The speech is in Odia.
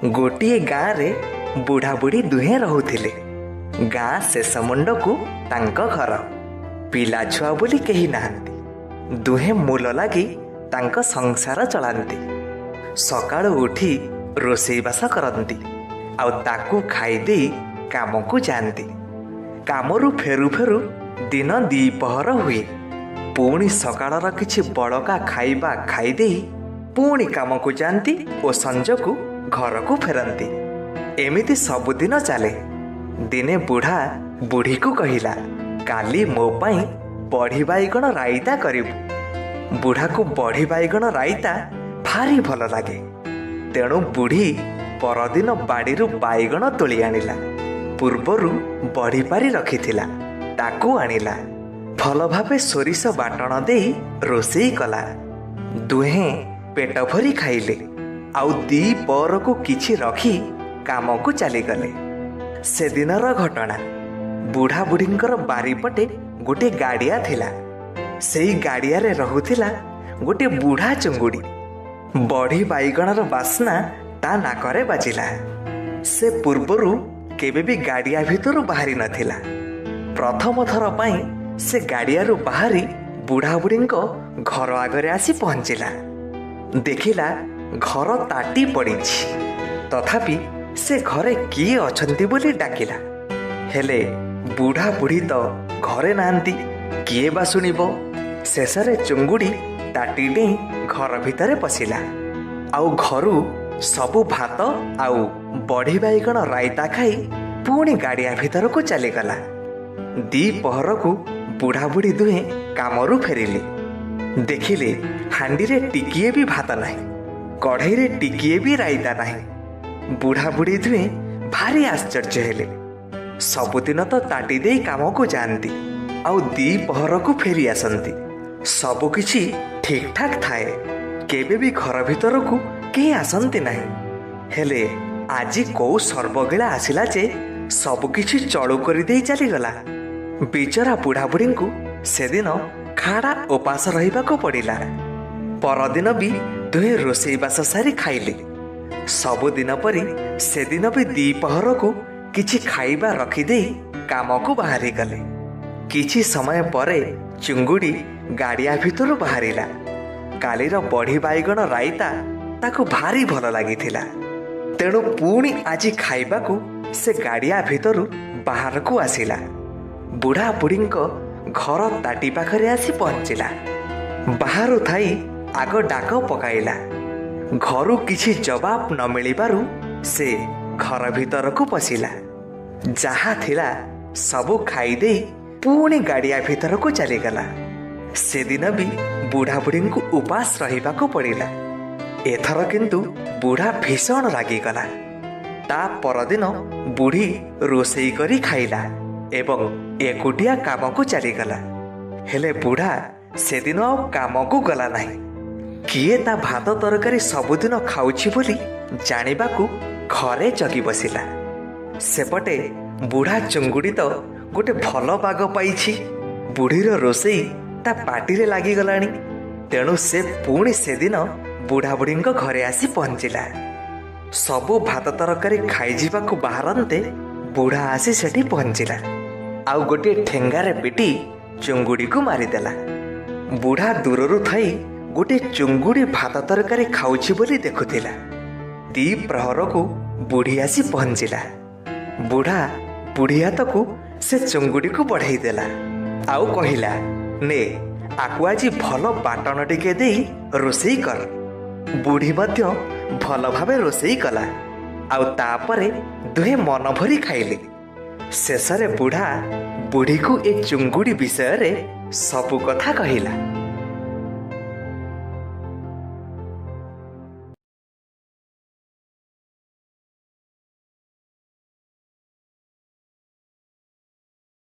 ଗୋଟିଏ ଗାଁରେ ବୁଢ଼ା ବୁଢ଼ୀ ଦୁହେଁ ରହୁଥିଲେ। ଗାଁ ଶେଷ ମୁଣ୍ଡକୁ ତାଙ୍କ ଘର। ପିଲା ଛୁଆ ବୋଲି କେହି ନାହାନ୍ତି। ଦୁହେଁ ମୂଲ ଲାଗି ତାଙ୍କ ସଂସାର ଚଳାନ୍ତି। ସକାଳୁ ଉଠି ରୋଷେଇବାସ କରନ୍ତି ଆଉ ତାକୁ ଖାଇଦେଇ କାମକୁ ଯାଆନ୍ତି। କାମରୁ ଫେରୁ ଫେରୁ ଦିନ ଦ୍ୱିପହର ହୁଏ। ପୁଣି ସକାଳର କିଛି ବଳକା ଖାଇବା ଖାଇଦେଇ ପୁଣି କାମକୁ ଯାଆନ୍ତି ଓ ସଞ୍ଜକୁ ଘରକୁ ଫେରନ୍ତି। ଏମିତି ସବୁଦିନ ଚାଲେ। ଦିନେ ବୁଢ଼ା ବୁଢ଼ୀକୁ କହିଲା, କାଲି ମୋ ପାଇଁ ବଢ଼ି ବାଇଗଣ ରାଇତା କରିବୁ। ବୁଢ଼ାକୁ ବଢ଼ି ବାଇଗଣ ରାଇତା ଭାରି ଭଲ ଲାଗେ। ତେଣୁ ବୁଢ଼ୀ ପରଦିନ ବାଡ଼ିରୁ ବାଇଗଣ ତୋଳି ଆଣିଲା। ପୂର୍ବରୁ ବଢ଼ି ପାରି ରଖିଥିଲା, ତାକୁ ଆଣିଲା। ଭଲ ଭାବେ ସୋରିଷ ବାଟଣ ଦେଇ ରୋଷେଇ କଲା। ଦୁହେଁ ପେଟ ଭରି ଖାଇଲେ ଆଉ ଦି ପରକୁ କିଛି ରଖି କାମକୁ ଚାଲିଗଲେ। ସେଦିନର ଘଟଣା, ବୁଢ଼ା ବୁଢ଼ୀଙ୍କର ବାରିପଟେ ଗୋଟିଏ ଗାଡ଼ିଆ ଥିଲା। ସେଇ ଗାଡ଼ିଆରେ ରହୁଥିଲା ଗୋଟିଏ ବୁଢ଼ା ଚୁଙ୍ଗୁଡ଼ି। ବଢ଼ି ବାଇଗଣର ବାସ୍ନା ତା ନାକରେ ବାଜିଲା। ସେ ପୂର୍ବରୁ କେବେ ବି ଗାଡ଼ିଆ ଭିତରୁ ବାହାରି ନଥିଲା। ପ୍ରଥମ ଥର ପାଇଁ ସେ ଗାଡ଼ିଆରୁ ବାହାରି ବୁଢ଼ା ବୁଢ଼ୀଙ୍କ ଘର ଆଗରେ ଆସି ପହଞ୍ଚିଲା। ଦେଖିଲା ଘର ତାଟି ପଡ଼ିଛି। ତଥାପି ସେ ଘରେ କିଏ ଅଛନ୍ତି ବୋଲି ଡାକିଲା। ହେଲେ ବୁଢ଼ା ବୁଢ଼ୀ ତ ଘରେ ନାହାନ୍ତି, କିଏ ବା ଶୁଣିବ? ଶେଷରେ ଚୁଙ୍ଗୁଡ଼ି ତାଟି ଡେଇଁ ଘର ଭିତରେ ପଶିଲା ଆଉ ଘରୁ ସବୁ ଭାତ ଆଉ ବଢ଼ି ବାଇଗଣ ରାଇତା ଖାଇ ପୁଣି ଗାଡ଼ିଆ ଭିତରକୁ ଚାଲିଗଲା। ଦ୍ୱିପହରକୁ ବୁଢ଼ା ବୁଢ଼ୀ ଦୁହେଁ କାମରୁ ଫେରିଲେ। ଦେଖିଲେ ହାଣ୍ଡିରେ ଟିକିଏ ବି ଭାତ ନାହିଁ, କଢ଼େଇରେ ଟିକିଏ ବି ରାଇତା ନାହିଁ। ବୁଢ଼ା ବୁଢ଼ୀ ଦୁହେଁ ଭାରି ଆଶ୍ଚର୍ଯ୍ୟ ହେଲେ। ସବୁଦିନ ତ ତାଟି ଦେଇ କାମକୁ ଯାଆନ୍ତି ଆଉ ଦ୍ୱିପହରକୁ ଫେରି ଆସନ୍ତି, ସବୁକିଛି ଠିକ୍ଠାକ୍ ଥାଏ, କେବେ ବି ଘର ଭିତରକୁ କେହି ଆସନ୍ତି ନାହିଁ। ହେଲେ ଆଜି କୋଉ ସର୍ବଗିଳା ଆସିଲା ଯେ ସବୁକିଛି ଚଳୁ କରିଦେଇ ଚାଲିଗଲା। ବିଚରା ବୁଢ଼ାବୁଢ଼ୀଙ୍କୁ ସେଦିନ ଖାଡ଼ା ଉପାସ ରହିବାକୁ ପଡ଼ିଲା। ପରଦିନ ବି ଦୁହେଁ ରୋଷେଇବାସ ସାରି ଖାଇଲେ। ସବୁଦିନ ପରି ସେଦିନ ବି ଦ୍ୱିପହରକୁ କିଛି ଖାଇବା ରଖିଦେଇ କାମକୁ ବାହାରିଗଲେ। କିଛି ସମୟ ପରେ ଚୁଙ୍ଗୁଡ଼ି ଗାଡ଼ିଆ ଭିତରୁ ବାହାରିଲା। କାଲିର ବଢ଼ି ବାଇଗଣ ରାଇତା ତାକୁ ଭାରି ଭଲ ଲାଗିଥିଲା। ତେଣୁ ପୁଣି ଆଜି ଖାଇବାକୁ ସେ ଗାଡ଼ିଆ ଭିତରୁ ବାହାରକୁ ଆସିଲା। ବୁଢ଼ା ବୁଢ଼ୀଙ୍କ ଘର ତାଟି ପାଖରେ ଆସି ପହଞ୍ଚିଲା। ବାହାରୁ ଥାଇ ଆଗ ଡାକ ପକାଇଲା। ଘରୁ କିଛି ଜବାବ ନ ମିଳିବାରୁ ସେ ଘର ଭିତରକୁ ପଶିଲା। ଯାହା ଥିଲା ସବୁ ଖାଇଦେଇ ପୁଣି ଗାଡ଼ିଆ ଭିତରକୁ ଚାଲିଗଲା। ସେଦିନ ବି ବୁଢ଼ା ବୁଢ଼ୀଙ୍କୁ ଉପାସ ରହିବାକୁ ପଡ଼ିଲା। ଏଥର କିନ୍ତୁ ବୁଢ଼ା ଭୀଷଣ ରାଗିଗଲା। ତା ପରଦିନ ବୁଢ଼ୀ ରୋଷେଇ କରି ଖାଇଲା ଏବଂ ଏକୁଟିଆ କାମକୁ ଚାଲିଗଲା। ହେଲେ ବୁଢ଼ା ସେଦିନ ଆଉ କାମକୁ ଗଲା ନାହିଁ। କିଏ ତା ଭାତ ତରକାରୀ ସବୁଦିନ ଖାଉଛି ବୋଲି ଜାଣିବାକୁ ଘରେ ଜଗି ବସିଲା। ସେପଟେ ବୁଢ଼ା ଚୁଙ୍ଗୁଡ଼ି ତ ଗୋଟେ ଭଲ ବାଗ ପାଇଛି। ବୁଢ଼ୀର ରୋଷେଇ ତା ପାଟିରେ ଲାଗିଗଲାଣି। ତେଣୁ ସେ ପୁଣି ସେଦିନ ବୁଢ଼ା ବୁଢ଼ୀଙ୍କ ଘରେ ଆସି ପହଞ୍ଚିଲା। ସବୁ ଭାତ ତରକାରୀ ଖାଇଯିବାକୁ ବାହାରନ୍ତେ ବୁଢ଼ା ଆସି ସେଠି ପହଞ୍ଚିଲା ଆଉ ଗୋଟିଏ ଠେଙ୍ଗାରେ ପିଟି ଚୁଙ୍ଗୁଡ଼ିକୁ ମାରିଦେଲା। ବୁଢ଼ା ଦୂରରୁ ଥାଇ ଗୋଟିଏ ଚୁଙ୍ଗୁଡ଼ି ଭାତ ତରକାରୀ ଖାଉଛି ବୋଲି ଦେଖୁଥିଲା। ଦ୍ୱିପ୍ରହରକୁ ବୁଢ଼ୀ ଆସି ପହଞ୍ଚିଲା। ବୁଢ଼ା ବୁଢ଼ୀ ହାତକୁ ସେ ଚୁଙ୍ଗୁଡ଼ିକୁ ବଢ଼େଇ ଦେଲା ଆଉ କହିଲା, ନେ, ଆକୁ ଆଜି ଭଲ ବାଟଣ ଟିକେ ଦେଇ ରୋଷେଇ କର। ବୁଢ଼ୀ ମଧ୍ୟ ଭଲ ଭାବେ ରୋଷେଇ କଲା ଆଉ ତାପରେ ଦୁହେଁ ମନ ଭରି ଖାଇଲେ। ଶେଷରେ ବୁଢ଼ା ବୁଢ଼ୀକୁ ଏ ଚୁଙ୍ଗୁଡ଼ି ବିଷୟରେ ସବୁ କଥା କହିଲା।